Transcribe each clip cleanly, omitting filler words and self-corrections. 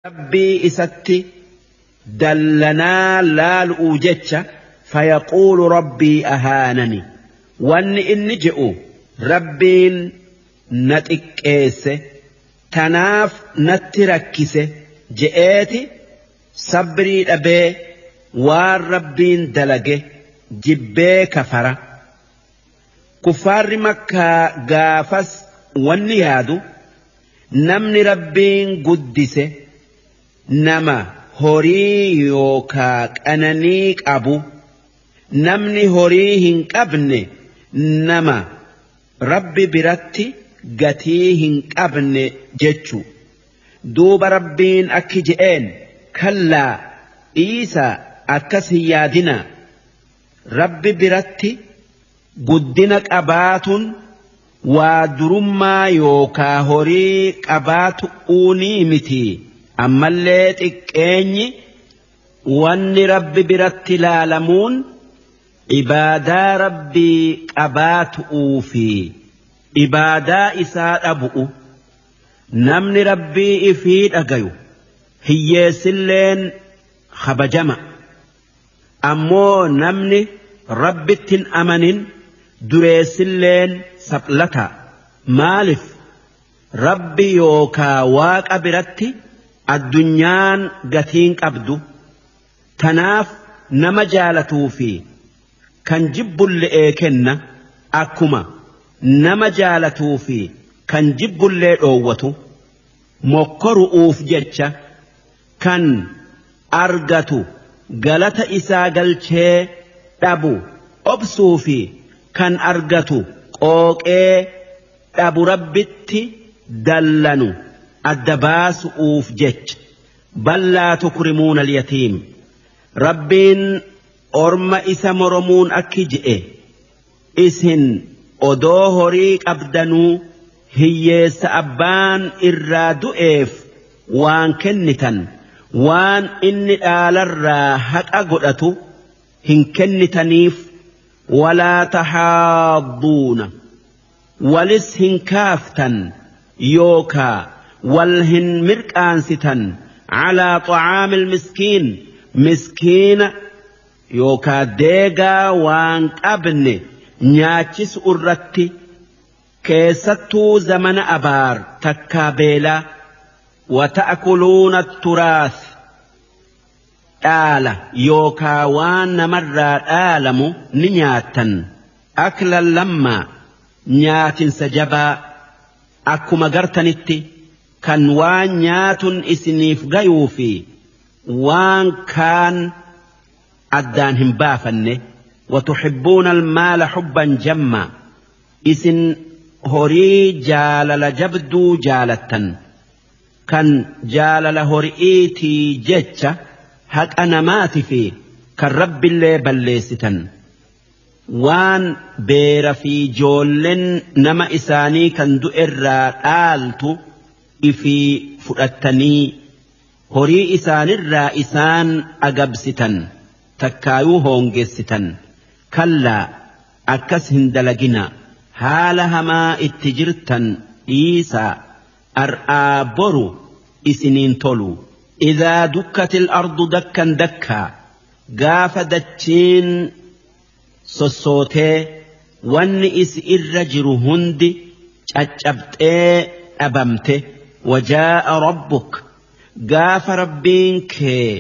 Rabbii isatti dallanaa laalu'uu jecha fayaquulu rabbii ahaanani wanni inni je'u rabbiin na xiqqeesse tanaaf natti rakkise je'eeti sabrii dhabee waan rabbiin dalage jibbee kafara. Kuffaarri makkaa gaafas wanni yaadu namni rabbiin guddise nama horii yookaa qananii qabu namni horii hin qabne nama rabbi biratti gatii hin qabne jechu. Duuba rabbiin akki je'een kallaa dhiisaa akkas hin yaadinaa rabbi biratti guddina qabaatun waa durummaa yookaa horii qabaatu uunii miti ammallee xiqqeenyi wanni rabbi biratti laalamuun ibaadaa rabbii qabaatu'uu fi ibaadaa isaa dhabu'u namni rabbii ifii dhagayu hiyyeessilleen kabajama ammoo namni rabbitti hin amanin dureessilleen saphlata maalif rabbi yookaa waaqa biratti addunyaan gatiin qabdu tanaaf nama jaalatuu fi kan jibbulle'ee kenna akkuma nama jaalatuu fi kan jibbullee dhoowwatu mokkoru'uuf jecha kan argatu galata isaa galchee dhabu obsuu fi kan argatu qooqee dhabu rabbitti dallanu adda baasu'uuf jecha ballaa tukrimuuna alyatiim rabbiin orma isa moromuun akki je'e isin odoo horii qabdanuu hiyyeessa abbaan irraa du'eef waan kennitan waan inni dhaalarraa haqa godhatu hin kennitaniif walaa tahaadduuna walis hin kaaftan yookaa wal hin mirqaansitan calaa xacaamil miskiin miskiina yookaa deegaa waan qabne nyaachisu irratti keessattuu zamana abaar takkaa beelaa wata'kuluuna turaas dhaala yookaa waan namarraa dhaalamu ni nyaattan aklan lammaa nyaatinsa jabaa akkuma gartanitti kan waan nyaatun isiniif gayuu fi waan kaan addaan hin baafanne watuhibbuuna almaala hubban jammaa isin horii jaalala jabduu jaalattan kan jaalala hori'iitii jecha haqa namaati fi kan rabbillee balleessitan waan beera fi ijoolleen nama isaanii kan du'erraa dhaaltu ifii fudhattanii horii isaanirraa isaan agabsitan takkaayuu hoongessitan kallaa akkas hin dalaginaa haala hamaa itti jirtan dhiisaa ar'aa boru isiniin tolu. Idaa dukkatil ardu dakkan dakkaa gaafa dachiin sossootee wanni isi irra jiru hundi caccabxee dhabamte wajaa'a rabbuk gaafa rabbiin kee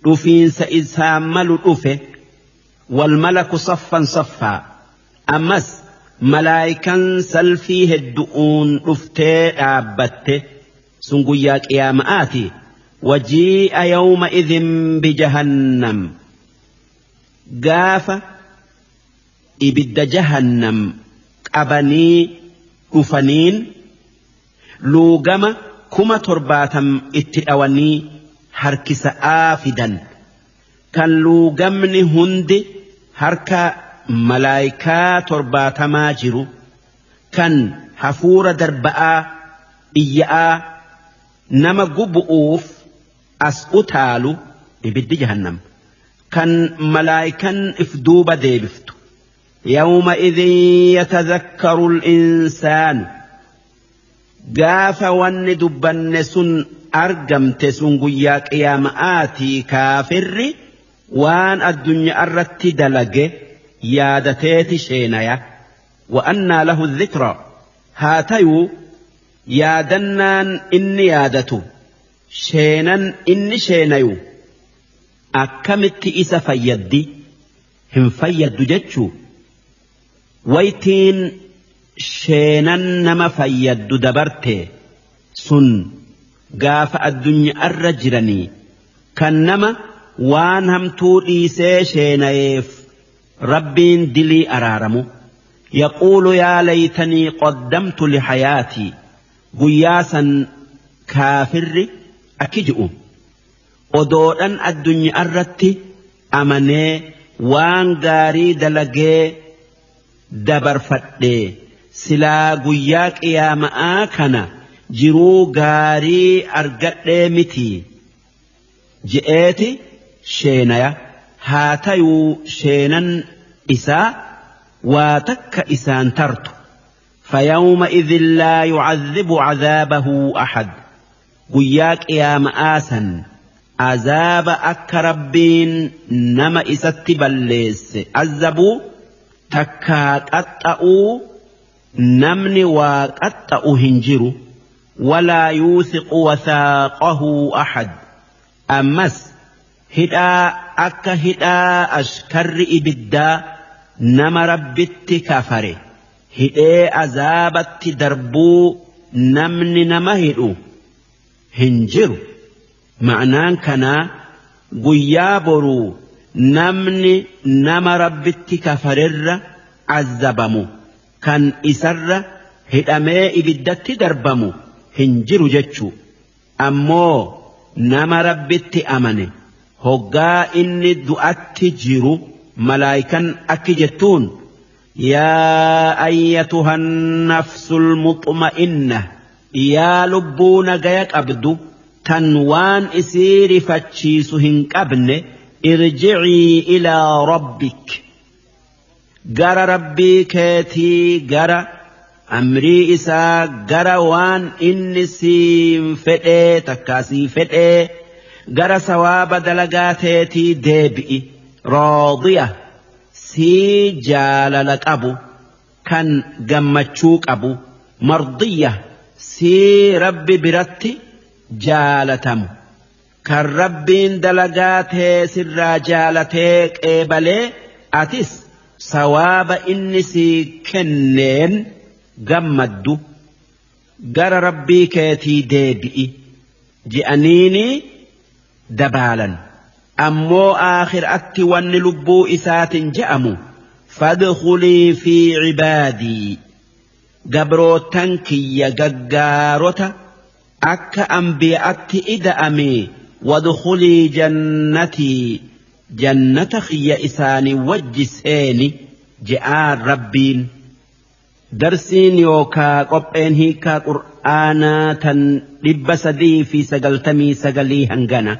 dhufiinsa isaa malu dhufe walmalaku saffan saffaa ammas malaayikan salfii heddu'uun dhuftee dhaabbatte sun guyyaa qiyaama'aati wajii'a yawma idhin bijahannam gaafa ibidda jahannam qabanii dhufaniin luugama 70,000 itti dhawanii harkisa'aa fidan kan luugamni hundi harka malaayikaa 70 jiru kan hafuura darba'aa iyya'aa nama gubu'uuf as utaalu ibiddi jahannam kan malaayikan if duuba deebiftu yawma idhin yatadhakkaru al-insaanu gaafa wanni dubbanne sun argamte sun guyyaa qiyaama'aatii kaafirri waan addunyaa irratti dalage yaadateeti sheenaya. Wa'annaa lahu dhikra haa tayuu yaadannaan inni yaadatu sheenan inni sheenayu akkamitti isa fayyaddi hin fayyaddu jechuu waytiin sheenan nama fayyaddu dabarte sun gaafa addunyaa irra jiranii kan nama waan hamtuu dhiisee sheenayeef rabbiin dilii araaramu. Yaquulu yaa laytanii qaddamtu lihayaatii guyyaa san kaafirri akki ji'u odoodhan addunyaa irratti amanee waan gaarii dalagee dabarfadhee silaa guyyaa qiyaama'aa kana jiruu gaarii argadhee miti je'eeti sheenaya haa tayuu sheenan isaa waa takka isaan tartu. فيومئذ لا يعذب عذابه أحد guyyaa qiyaama'aa san azaaba akka rabbiin nama isatti balleesse azabuu takkaa qaxxa'uu namni waa qaxxa'u hin jiru. Walaa yuuthiqu wathaaqahu ahad ammas hidhaa akka hidhaa ashkarri ibiddaa nama rabbitti kafare hidhee azaabatti darbuu namni nama hidhu hin jiru. Ma'naan kanaa guyyaa boruu namni nama rabbitti kafarerra azabamu kan isarra hidhamee ibiddatti darbamu hin jiru jechuu. Ammoo nama rabbitti amane hoggaa inni du'atti jiru malaayikan akki jettuun yaa ayyatuhan nafsul muxma'inna yaa lubbuu nagaya qabdu tan waan isii rifachiisu hin qabne irjicii ilaa rabbik gara rabbii keetii gara amrii isaa gara waan inni siin fedhee takkaa sii fedhee gara sawaaba dalagaa teetii deebi'i raadiya sii jaalala qabu kan gammachuu qabu mardiyya sii rabbi biratti jaalatamu kan rabbiin dalagaa tee sirraa jaalatee qeebalee atis sawaaba inni sii kenneen gammaddu gara rabbii keetii deebi'i je'aniini dabaalan. Ammoo aakhiraatti wanni lubbuu isaatiin je'amu fadkhulii fi cibaadii gabrootan kiyya gaggaarota akka anbiyaatti ida'ame wadkhulii jannatii jannata kiyya isaanii wajji seeni je'aan rabbiin. Darsiin yookaa qopheen hiikaa qur'aanaa tan 399 hangana.